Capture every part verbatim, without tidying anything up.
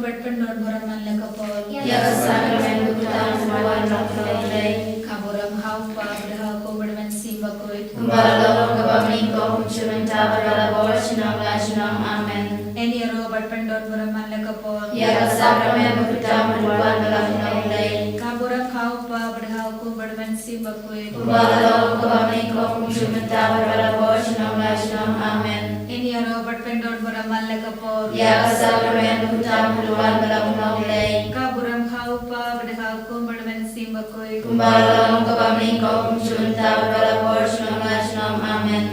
Bad pyndon burom man la ka por. Ïa ka sakramen ba putang ba wan la ka lei. Ka burom ha u Kpa bad ha u Khun bad ha u Mynsiem Bakhuid. Kumba la long kaba mynta kum mynta bad la ka por shnong la shnong. Amen. Ngin ïaroh bad pyndon burom man la ka por. Ïa ka sakramen ba putang ba wan la ka lei. Ka burom ha u Kpa bad ha u Khun bad ha u Mynsiem Bakhuid. Kumba la long kaba mynta kum mynta bad la ka por shnong la shnong. Amen. Ngin ïaroh bad pyndon burom man la ka por. Ïa ka sakramen ba putang ba wan la ka lei. Ka burom ha u Kpa bad ha u Khun bad ha u Mynsiem Bakhuid. Kumba la long kaba mynta kum mynta bad la ka por shnong la shnong. Amen.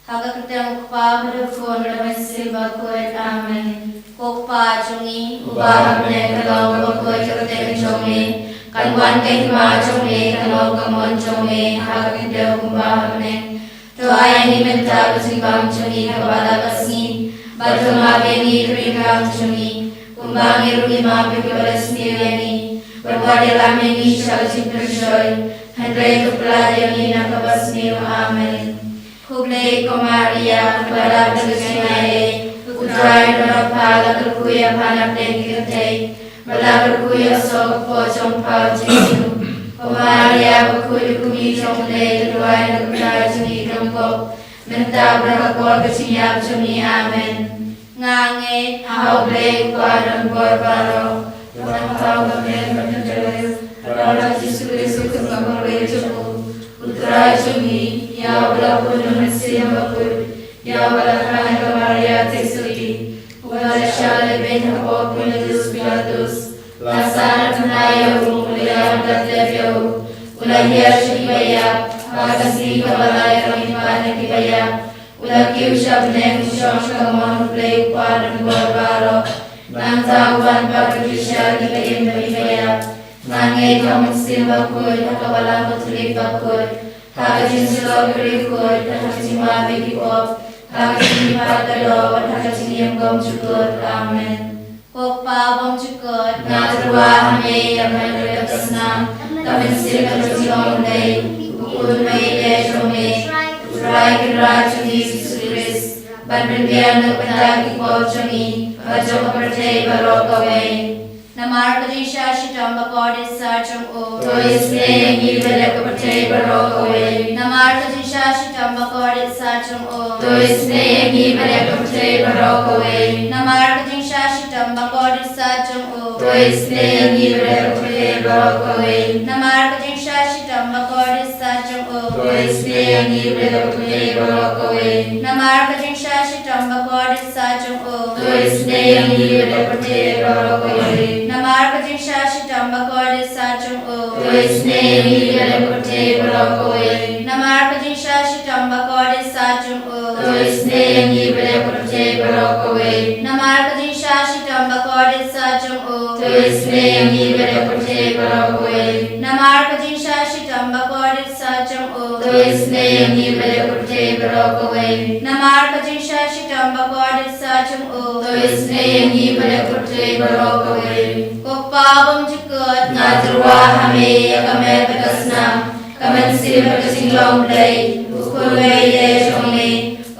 Ha ka kyrteng u Kpa bad u Khun bad u Mynsiem Bakhuid. Amen. Ko Kpa jong ngi uba ha bneng, ka long ba khuid ka kyrteng jong me, kan wan ka hima jong me, kan long ka mon jong me ha ka khyndew kumba ha bneng. To ai ïa ngi mynta ka jingbam jong ngi kaba la ka sngi, bad to map ïa ngi ka jingkam jong ngi, kumba ngi ruh ngi map ïa kiba la sniew ïa ngi, bad wat ïalam ïa ngi sha ka jingpynshoi, hynrei to pynlait ïa ngi na kaba sniew. Amen. Khublei ko Maria, kaba dap da ka jingaiei, u Trai u don bad pha, la kyrkhu ïa pha na pdeng ki kynthei, bad la kyrkhu ïa u soh ka kpoh jong pha u Jisu. Ko Maria bakhuid, u kmie jong U Blei, to duwai ïa ngi ki donkam, mynta bad ha ka por ka jingïap jong ngi. Amen. Nga ngeit ha U Blei u Kpa donbor baroh, nangta ha U Mynsiem Bakhuid, bad ha U Jisu Khrist u Khun ba marwei jong u, u Trai jong ngi, ïa uba la pun da u Mynsiem Bakhuid, ïa uba la kha na ka Maria Theisotti, uba la shah lehbeiñ hapoh u Pontius Pilatus, la sah, la thymmai ïa u, u la ïap, la tep ïa u, u la hiar sha kiba ïap, ha ka sngi kaba lai u la mihpat na kiba ïap, u la kiew sha bneng, u shong sha ka mon U Blei u Kpa donbor baroh. Nangta u wan pat ban pynshai ïa kiba im bad kiba ïap. Nga ngeit ha U Mynsiem Bakhuid, ha ka Balang Katholik bakhuid, ha ka jingsuk bakhuid, ha ka jingmap ïa ki pop, ha ka jingmihpat ka doh, bad ha ka jingim bymjukut. Amen. Ko Kpa bymjukut, nga tyrwa ha me ïa ka met bad ka snam, ka mynsiem bad ka jinglong U Blei, u Khun ba ïeit jong me, u Trai Kynrad jong ngi Jisu Khrist, ban pynbiang na ka bynta ki pop jong ngi bad jong ka pyrthei baroh kawei. Namar ka jingshah shitom bakordit sar jong u, to isynei ïa ngi bad ïa ka pyrthei baroh kawei. Namar ka jingshah shitom bakordit sar jong u, to isynei ïa ngi bad ïa ka pyrthei baroh kawei. Namar ka jingshah shitom bakordit sar jong u, to isynei ïa ngi bad ïa ka pyrthei baroh kawei. Namar ka jingshah shitom bakordit sar jong u, to isynei ïa ngi bad ïa ka pyrthei baroh kawei. Namar ka jingshah shitom bakordit sar jong u, to isynei ïa ngi bad ïa ka pyrthei baroh kawei. Namar ka jingshah shitom bakordit sar jong u, to isynei ïa ngi bad ïa ka pyrthei baroh kawei. Namar ka jingshah shitom bakordit sar jong u, to isynei ïa ngi bad ïa ka pyrthei baroh kawei. Namar ka jingshah shitom bakordit sar jong u, to isynei ïa ngi bad ïa ka pyrthei baroh kawei. Namar ka jingshah shitom bakordit sar jong u, to isynei ïa ngi bad ïa ka pyrthei baroh kawei. Namar ka jingshah shitom bakordit sar jong u, to isynei ïa ngi bad ïa ka pyrthei baroh kawei. Ko Kpa bymjukut, nga tyrwa ha me ïa ka met bad ka snam, ka mynsiem bad ka jinglong U Blei, u Khun ba ïeit jong me,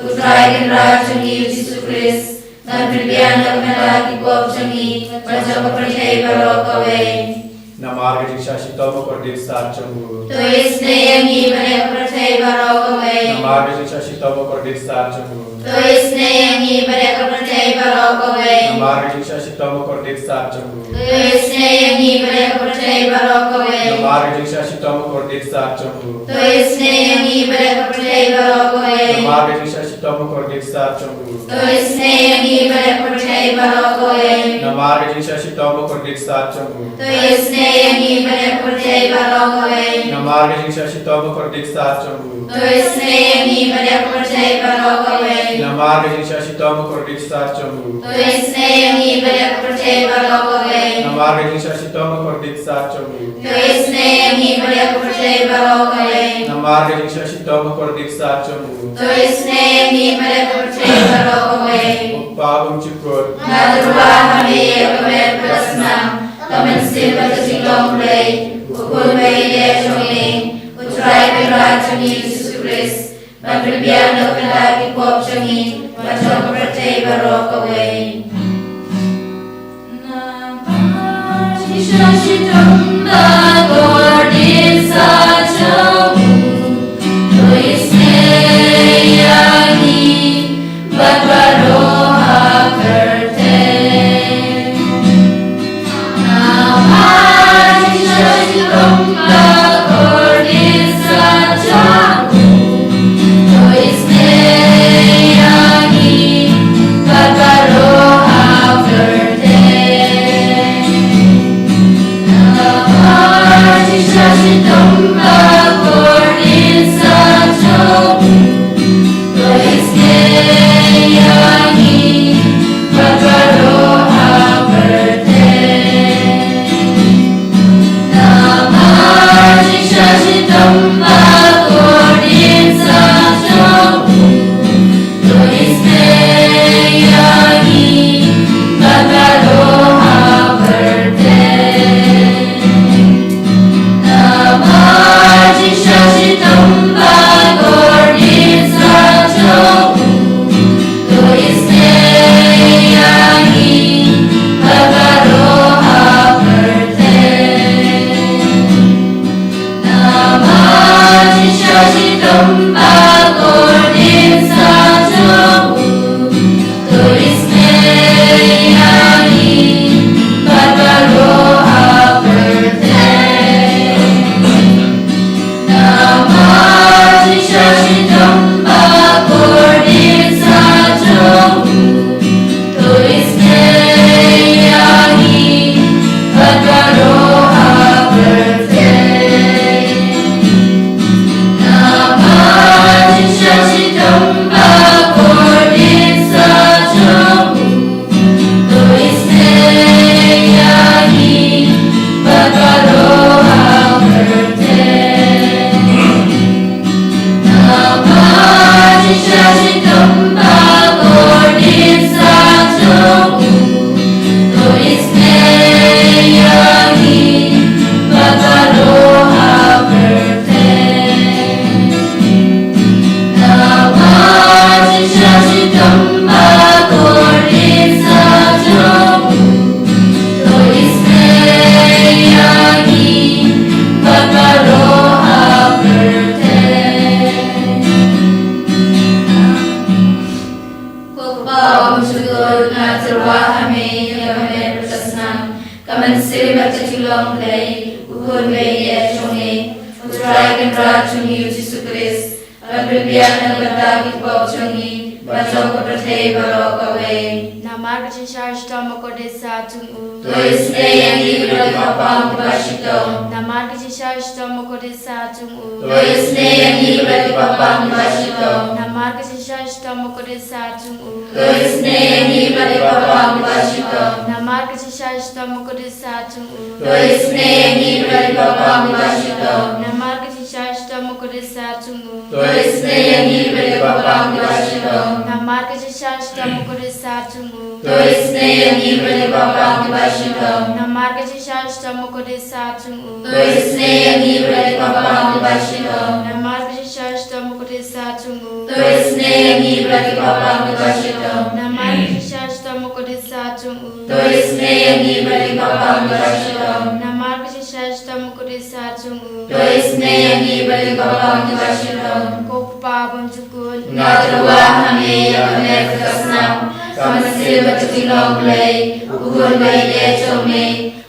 u Trai Kynrad jong ngi Jisu Khrist, ban pynbiang na ka bynta ki pop jong ngi bad jong ka pyrthei baroh kawei. Namar ka jingshah shitom bakordit sar jong u, to isynei ïa ngi bad ïa ka pyrthei baroh kawei. Namar ka jingshah shitom bakordit sar jong u, to isynei ïa ngi bad ïa ka pyrthei baroh kawei. Namar ka jingshah shitom bakordit sar jong u, to isynei ïa ngi bad ïa ka pyrthei baroh kawei. Namar ka jingshah shitom bakordit sar jong u, to isynei ïa ngi bad ïa ka pyrthei baroh kawei. Namar ka jingshah shitom bakordit sar jong u, to isynei ïa ngi bad ïa ka pyrthei baroh kawei. Namar ka jingshah shitom bakordit sar jong u, to isynei ïa ngi bad ïa ka pyrthei baroh kawei. Namar ka jingshah shitom bakordit sar jong u, to isynei ïa ngi bad ïa ka pyrthei baroh kawei. Namar ka jingshah shitom bakordit sar jong u, to isynei ïa ngi bad ïa ka pyrthei baroh kawei. Namar ka jingshah shitom bakordit sar jong u, to isynei ïa ngi bad ïa ka pyrthei baroh kawei. Namar ka jingshah shitom bakordit sar jong u, to isynei ïa ngi bad ïa ka pyrthei baroh kawei. Ko Kpa bymjukut, nga tyrwa ha me ïa ka met bad ka snam, ka mynsiem bad ka jinglong U Blei, u Khun ba ïeit jong me, u Trai Kynrad jong ngi Jisu Khrist, ban pynbiang na ka bynta ki pop jong ngi bad jong ka pyrthei baroh kawei. Sha shitom ba kordit sa jong u, to isynei ïa ngi bad baroh ha kyrteng. Namar sha shitom ba kordit sa jong u, to isynei ïa ngi bad baroh ha kyrteng. Namar sha shitom ba kordit sa jong u, to isynei ïa ngi bad baroh ha kyrteng. Namar sha shitom ba kordit sa jong u, to isynei ïa ngi bad baroh ha kyrteng. Namar sha shitom ba kordit sa jong u, to isynei ïa ngi bad baroh ha kyrteng. Namar sha shitom ba kordit sa jong u, to isynei ïa ngi bad baroh ha kyrteng. Namar sha shitom ba kordit sa jong u, to isynei ïa ngi bad baroh ha kyrteng. Namar sha shitom ba kordit sa jong u, to isynei ïa ngi bad baroh ha kyrteng. Namar sha shitom ba kordit sa jong u, to isynei ïa ngi bad baroh ha kyrteng. Namar sha shitom ba kordit sa jong u, to isynei ïa ngi bad baroh ha kyrteng. Ko Kpa bymjukut, nga tyrwa ha me ïa ka met bad ka snam, ka mynsiem bad ka jinglong Blei, u Khun baieit jong me, U Trai Kynrad jong ngi U Jisu Khrist, ban pynbiang na ka bynta ki pop jong ngi bad jong ka pyrthei baroh kawei. Namar ka jingshah shitom bakordit sah jong u, to isynei ïa ngi bad ki paidbah kiba shitom. Namar ka jingshah shitom bakordit sah jong u, to isynei ïa ngi bad ki paidbah kiba shitom. Namar ka jingshah shitom bakordit sah jong u, to isynei ïa ngi bad ki paidbah kiba shitom. Namar ka jingshah shitom bakordit sah jong u, to isynei ïa ngi bad ki paidbah kiba shitom. Namar ka jingshah shitom bakordit sah jong u, to isynei ïa ngi bad ki paidbah kiba shitom. Namar ka jingshah shitom bakordit sah jong u, to isynei ïa ngi bad ki paidbah kiba shitom. Namar ka jingshah shitom bakordit sah jong u, to isynei ïa ngi bad ki paidbah kiba shitom. Namar ka jingshah shitom bakordit sah jong u, to isynei ïa ngi bad ki paidbah kiba shitom. Namar ka jingshah shitom bakordit sah jong u, to isynei ïa ngi bad ki paidbah kiba shitom. Namar ka jingshah shitom bakordit sah jong u, to isynei ïa ngi bad ki paidbah kiba shitom. Ko Kpa bymjukut, nga tyrwa ha me ïa ka met bad ka snam, ka mynsiem bad ka jinglong Blei, u Khun baieit jong me,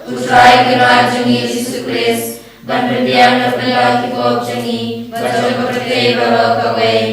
U Trai Kynrad jong ngi U Jisu Khrist, ban pynbiang na ka bynta ki pop jong ngi bad jong ka pyrthei baroh kawei.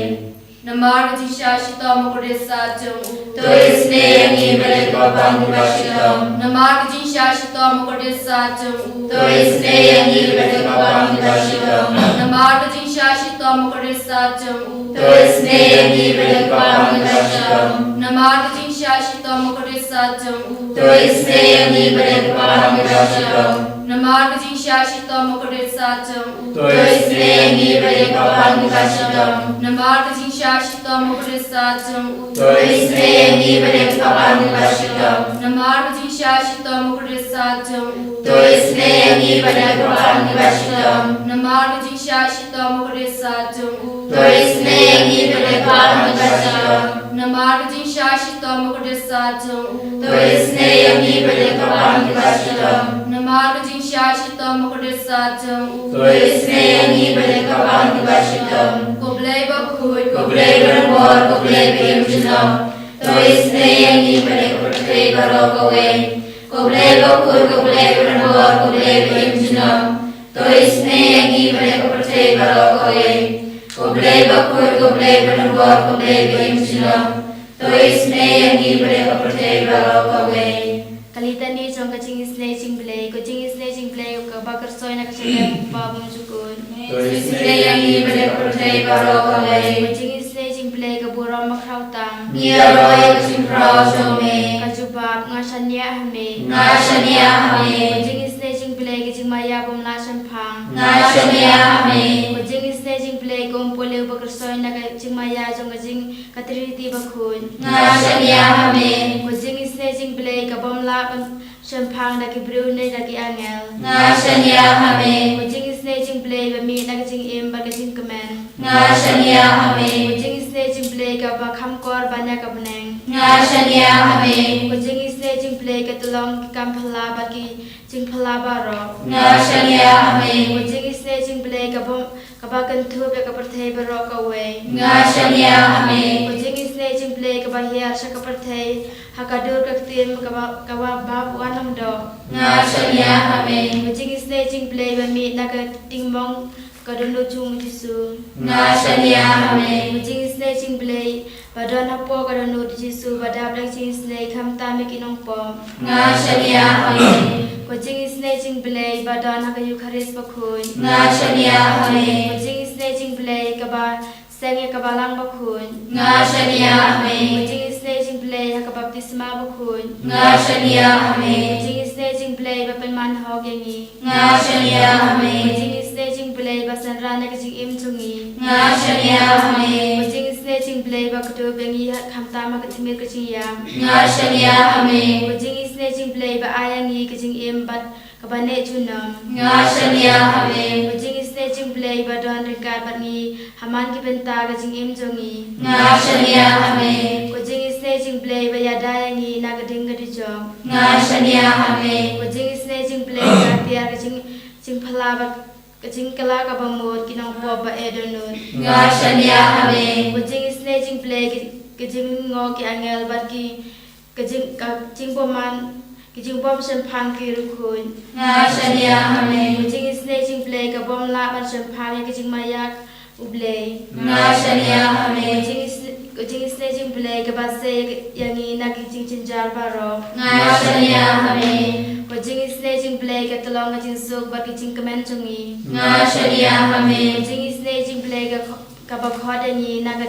Namar ka jingshah shitom bakordit sah jong u, to isynei ïa ngi bad ki paidbah kiba shitom. Namar ka jingshah shitom bakordit sah jong u, to isynei ïa ngi bad ki paidbah kiba shitom. Namar ka jingshah shitom bakordit sah jong u, to isynei ïa ngi bad ki paidbah kiba shitom. Namar ka jingshah shitom bakordit sah jong u, to isynei ïa ngi bad ki paidbah kiba shitom. Namar ka jingshah shitom bakordit sah jong u, to isynei ïa ngi bad ki paidbah kiba shitom. Namar ka jingshah shitom bakordit sah jong u, to isynei ïa ngi bad ki paidbah kiba shitom. Namar ka jingshah shitom bakordit sah jong u, to isynei ïa ngi bad ki paidbah kiba shitom. Namar ka jingshah shitom bakordit sah jong u, to isynei ïa ngi bad ki paidbah kiba shitom. Namar ka jingshah shitom bakordit sah jong u, to isynei ïa ngi bad ki paidbah kiba shitom. Namar Namar ka jingshah shitom ba kordit sat jong u. To isynei ïa ngi balei ka pang kiba shitom. Ko Blei bakhuid, ko Blei ba donbor, ko Blei ba im junom. To isynei ïa ngi balei ka pyrthei baroh kawei. Ko Blei bakhuid, ko Blei ba donbor, ko Blei ba im junom. To isynei ïa ngi balei ka pyrthei baroh kawei. Ko Blei bakhuid, ko Blei ba donbor, ko Blei ba im junom. To isynei ïa ngi balei ka pyrthei baroh kawei. Ka litani jong ka jingisynei jingblei, ka jingisynei jingblei kaba kyrshoi na ka shalem u Kpa bymjukut. To isynei ïa ngi balei ka pyrthei baroh kawei. Ka jingisynei jingblei ka burom bakhraw tam. Ngi ïaroh ïa ka jingkhraw jong me. Ka jubab, nga shaniah ha me. Nga shaniah ha me. Ka jingisynei jingblei ka jingmaïa bymlah shemphang. Nga shaniah ha me. Ka jingisynei jingblei ka umpohliew ba kyrshoi na ka jingmaïa jong ka jing ka Trinity bakhuid. Nga shaniah ha me. Ka jingisynei jingblei ka bymlah shemphang da ki briew ne da ki angel. Nga shaniah ha me. Ka jingisynei jingblei ba mih na ka jingim bad ka jingkmen. Nga shaniah ha me. Ka jingisynei jingblei kaba kham kor ban ïa ka bneng. Nga shaniah ha me. Ka jingisynei jingblei ka tyllong ki kam phylla bad ki jingphylla baroh. Nga shaniah ha me. Ka jingisynei jingblei ka bym kaba kynthup ïa ka pyrthei baroh kawei. Nga shaniah ha me. Ka jingisynei jingblei kaba hiar sha ka pyrthei ha ka dur ka ktien kaba, kaba bap wan ym doh. Nga shaniah ha me. Ka jingisynei jingblei ba mih na ka tingmong ka dohnud jong u Jisu. Nga shaniah ha me. Ka jingisynei jingblei ba don hapoh ka dohnud u Jisu ba dap da ka jingisynei khamtam ïa ki nongpop. Nga shaniah ha me. Ka jingisynei jingblei ba don ha ka Eukharist bakhuid. Nga shaniah ha me. Ka jingisynei jingblei kaba seng ïa ka Balang bakhuid. Nga shaniah ha me. Ka jingisynei jingblei ha ka baptisma bakhuid. Nga shaniah ha me. Ka jingisynei jingblei ba pynman hok ïa ngi. Nga shaniah ha me. Ka jingisynei jingblei ba synran ïa ka jingim jong ngi. Nga shaniah ha me. Ka jingisynei jingblei ba kdup ïa ngi ha khamtam ha ka jingmut ka jingïap. Nga shaniah ha me. Ka jingisynei jingblei ba ai ïa ngi ka jingim bad kaba neh junom. Nga shaniah ha me. Ka jingisynei jingblei ba don ryngkat bad ngi ha man ki bynta ka jingim jong ngi. Nga shaniah ha me. Ka jingisynei jingblei ba ïada ïa ngi na ka ding ka dujok. Nga shaniah ha me. Ka jingisynei jingblei ba tiar ka jing, jingphylla bad ka jingkylla kaba mut ki nongpop ba eh dohnud. Nga shaniah ha me. Ka jingisynei jingblei ka, ka jingngok ki angel bad ki ka jing, ka jingbymman, ka jingbym shemphang ki riewkhuid. Nga shaniah ha me. Ka jingisynei jingblei ka bym lah ban shemphang ïa ka jingmaïa u Blei. Nga shaniah ha me. Ka jingis, ka jingisynei jingblei kaba sei ïa ngi na ki jingjynjar baroh. Nga shaniah ha me. Ka jingisynei jingblei ka tyllong ka jingsuk bad ka jingkmen jong ngi. Nga shaniah ha me. Ka jingisynei jingblei ka kho, kaba khot ïa ngi na ka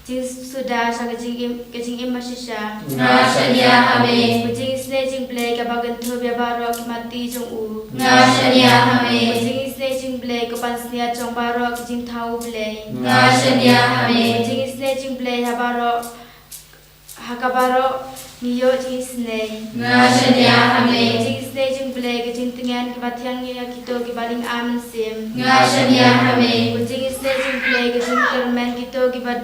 jingsuda sha ka jingim, ka jingim bashisha. Nga shaniah ha me. Ka jingisynei jingblei kaba kynthup ïa baroh ki matti jong u. Nga shaniah ha me. Ka jingisynei jingblei ka pansngiat jong baroh ki jingthaw u Blei. Nga shaniah ha me. Ka jingisynei jingblei ha baroh, ha ka baroh ngi ïoh jingisynei. Nga shaniah ha me. Ka jingisynei jingblei ka jingtngen kaba thiang ïa kito kiba lynga mynsiem. Nga shaniah ha me. Ka jingisynei jingblei ka jingkyrmen kito kiba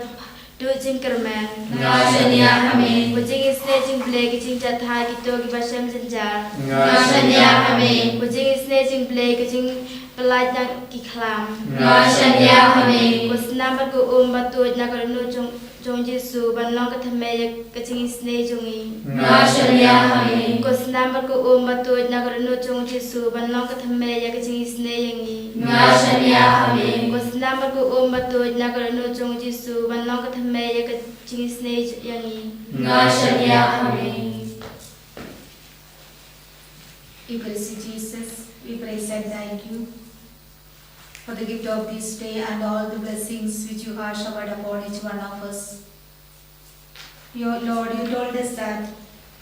duh jingkyrmen. Nga shaniah ha me. Ka jingisynei jingblei ka jingjahthait kito kiba shem jynjar. Nga shaniah ha me. Ka jingisynei jingblei ka jingpyllait na ki khlam. Nga shaniah ha me. Ko snam bad ko um ba tuid na ka dohnud jong, jong Jisu ban long ka thymmei ïa ka jingisynei jong ngi. Nga shaniah ha me. Ko snam bad ko um ba tuid na ka dohnud jong Jisu ban long ka thymmei ïa ka jingisynei ïa ngi. Nga shaniah ha me. Ko snam bad ko um ba tuid na ka dohnud jong Jisu ban long ka thymmei ïa ka jingisynei ïa ngi. Nga shaniah ha me. We praise you, Jesus. We praise and thank you for the gift of this day and all the blessings which you have showered upon each one of us. Your Lord, you told us that,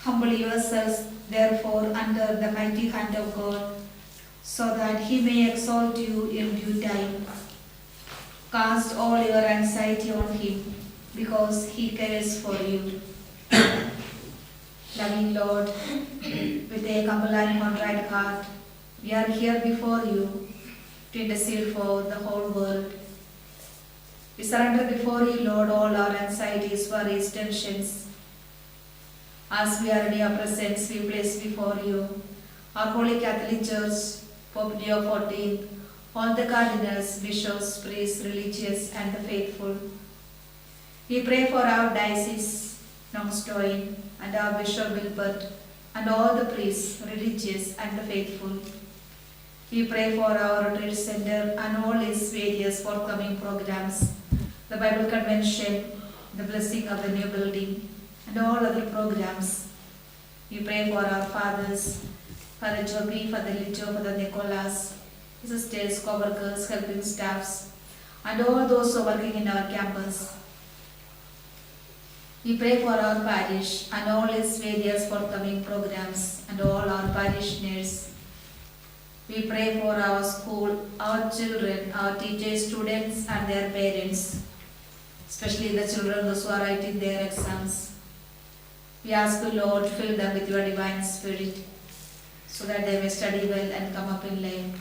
"Humble yourselves, therefore, under the mighty hand of God, so that he may exalt you in due time. Cast all your anxiety on him, because he cares for you." Loving Lord, with a humble and contrite heart, we are here before you to intercede for the whole world. We surrender before you, Lord, all our anxieties, worries, tensions. As we are in your presence, we place before you Our Holy Catholic Church, Pope Leo fourteenth, all the cardinals, bishops, priests, religious, and the faithful. We pray for our diocese, Nongstoin, and our Bishop Wilbert, and all the priests, religious, and the faithful. We pray for our retreat center and all its various forthcoming programs, the Bible convention, the blessing of the new building, and all other programs. We pray for our fathers, Father Joby, Father Lijo, Father Nicholas, sisters, co-workers, helping staffs, and all those who are working in our campus. We pray for our parish and all its various forthcoming programs and all our parishioners. We pray for our school, our children, our teachers, students, and their parents, especially the children, those who are writing their exams. We ask you, Lord, to fill them with your divine spirit so that they may study well and come up in life.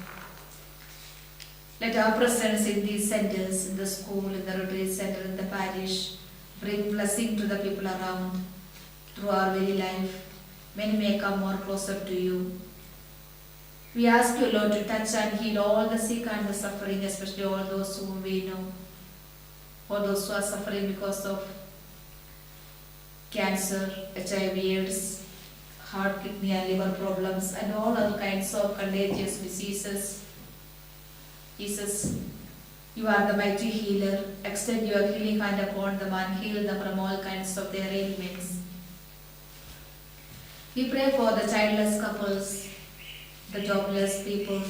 Let our presence in these centers, in the school, in the retreat center, in the parish, bring blessing to the people around. Through our very life, many may come more closer to you. We ask you, Lord, to touch and heal all the sick and the suffering, especially all those whom we know, all those who are suffering because of cancer, H I V, AIDS, heart, kidney, and liver problems, and all other kinds of contagious diseases. Jesus, you are the mighty healer. Extend your healing hand upon them and heal them from all kinds of their ailments. We pray for the childless couples, the jobless people,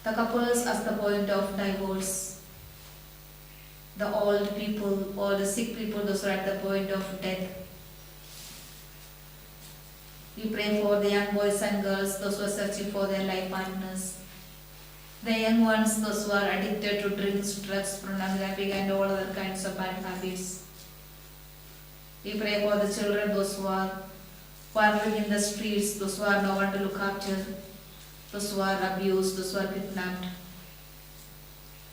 the couples at the point of divorce, the old people or the sick people, those who are at the point of death. We pray for the young boys and girls, those who are searching for their life partners. The young ones, those who are addicted to drinks, drugs, pornography, and all other kinds of bad habits. We pray for the children, those who are wandering in the streets, those who have no one to look after, those who are abused, those who are kidnapped.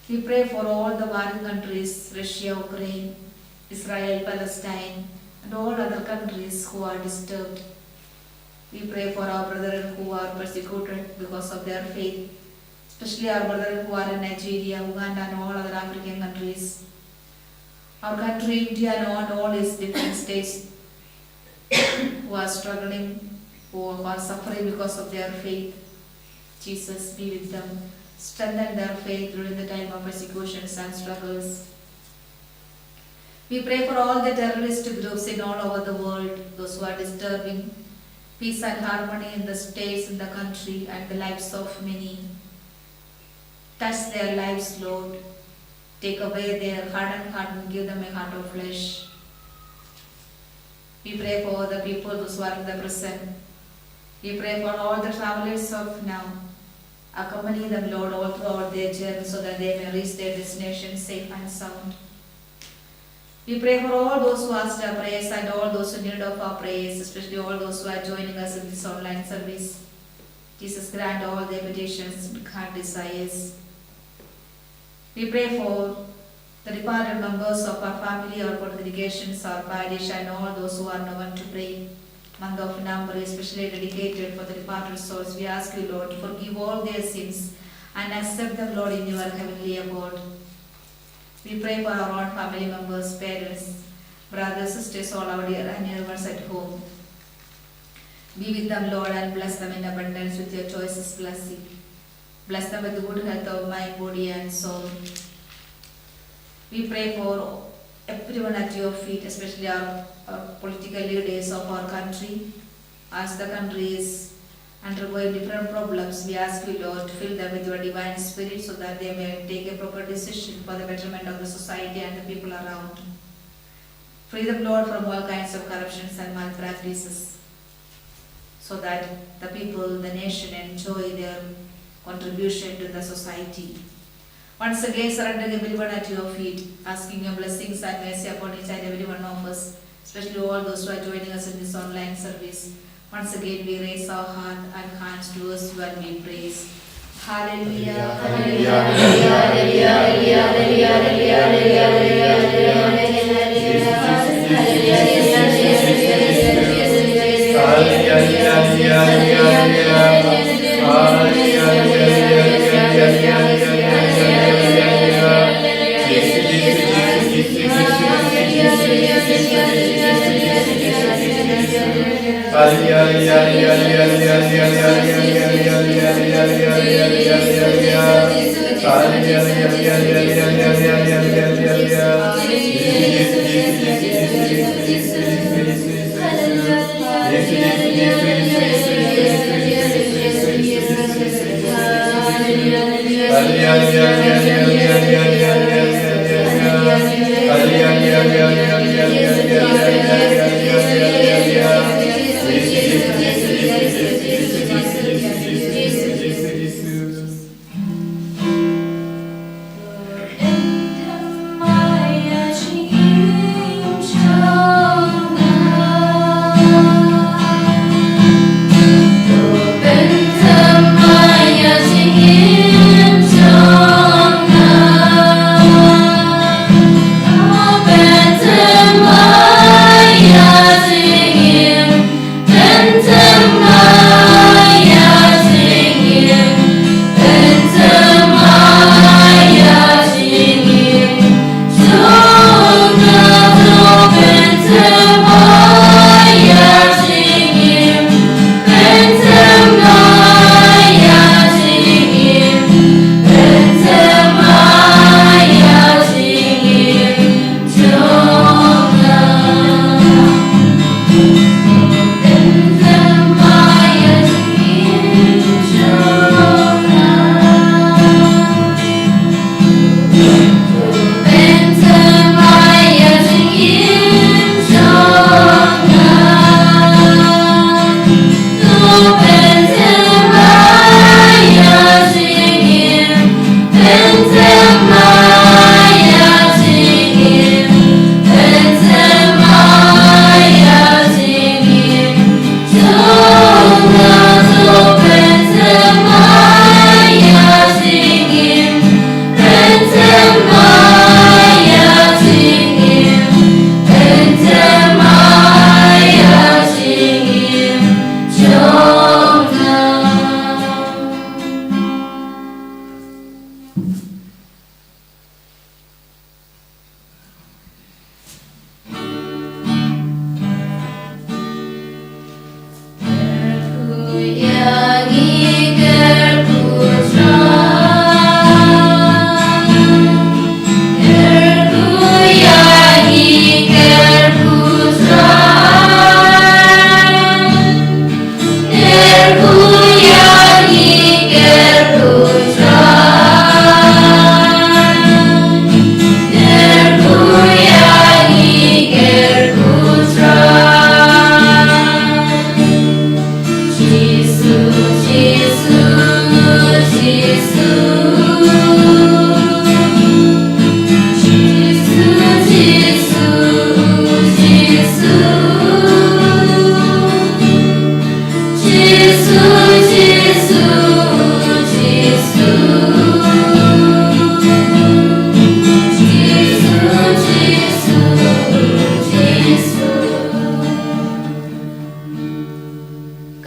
We pray for all the warring countries, Russia, Ukraine, Israel, Palestine, and all other countries who are disturbed. We pray for our brethren who are persecuted because of their faith, especially our brethren who are in Nigeria, Uganda, and all other African countries. Our country, India, and all, all its different states who are struggling, who are suffering because of their faith. Jesus, be with them. Strengthen their faith during the time of persecutions and struggles. We pray for all the terrorist groups in all over the world, those who are disturbing peace and harmony in the states, in the country, and the lives of many. Touch their lives, Lord. Take away their hardened heart and give them a heart of flesh. We pray for the people, those who are in the prison. We pray for all the travelers of now. Accompany them, Lord, all throughout their journey so that they may reach their destination safe and sound. We pray for all those who asked our prayers and all those who need of our prayers, especially all those who are joining us in this online service. Jesus, grant all their petitions and heart desires. We pray for the departed members of our family, our congregations, our parish, and all those who are known to pray. Month of November is specially dedicated for the departed souls. We ask you, Lord, to forgive all their sins and accept them, Lord, in your heavenly abode. We pray for our own family members, parents, brothers, sisters, all our dear and near ones at home. Be with them, Lord, and bless them in abundance with your choicest blessing. Bless them with good health of mind, body, and soul. We pray for everyone at your feet, especially our, our political leaders of our country. As the country is undergoing different problems, we ask you, Lord, to fill them with your divine spirit so that they may take a proper decision for the betterment of the society and the people around. Free them, Lord, from all kinds of corruptions and malpractices, so that the people, the nation enjoy their contribution to the society. Once again, surrendering everyone at your feet, asking your blessings and mercy upon each and every one of us, especially all those who are joining us in this online service. Once again, we raise our heart and hands towards you and we praise. Hallelujah, hallelujah, hallelujah, hallelujah.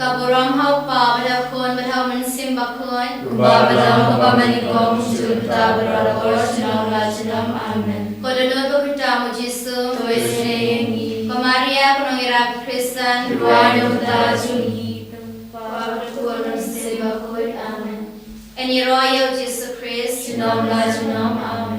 Ka burom ha u Kpa bad ha u Khun bad ha u Mynsiem Bakhuid. Kumba ha u Adam, kumba ha u Adam, kumba ha u Adam, kumba ha u Adam. Ko Dohnud Bakhuid tam, U Jisu, to isynei ïa ngi. Ko Maria, ko nongïarap Khristan, duwai namar ka jong ngi. Bad ha u Khun bad u Mynsiem Bakhuid. Amen. Ngi ïaroh ïa U Jisu Khrist. Junom la junom. Amen.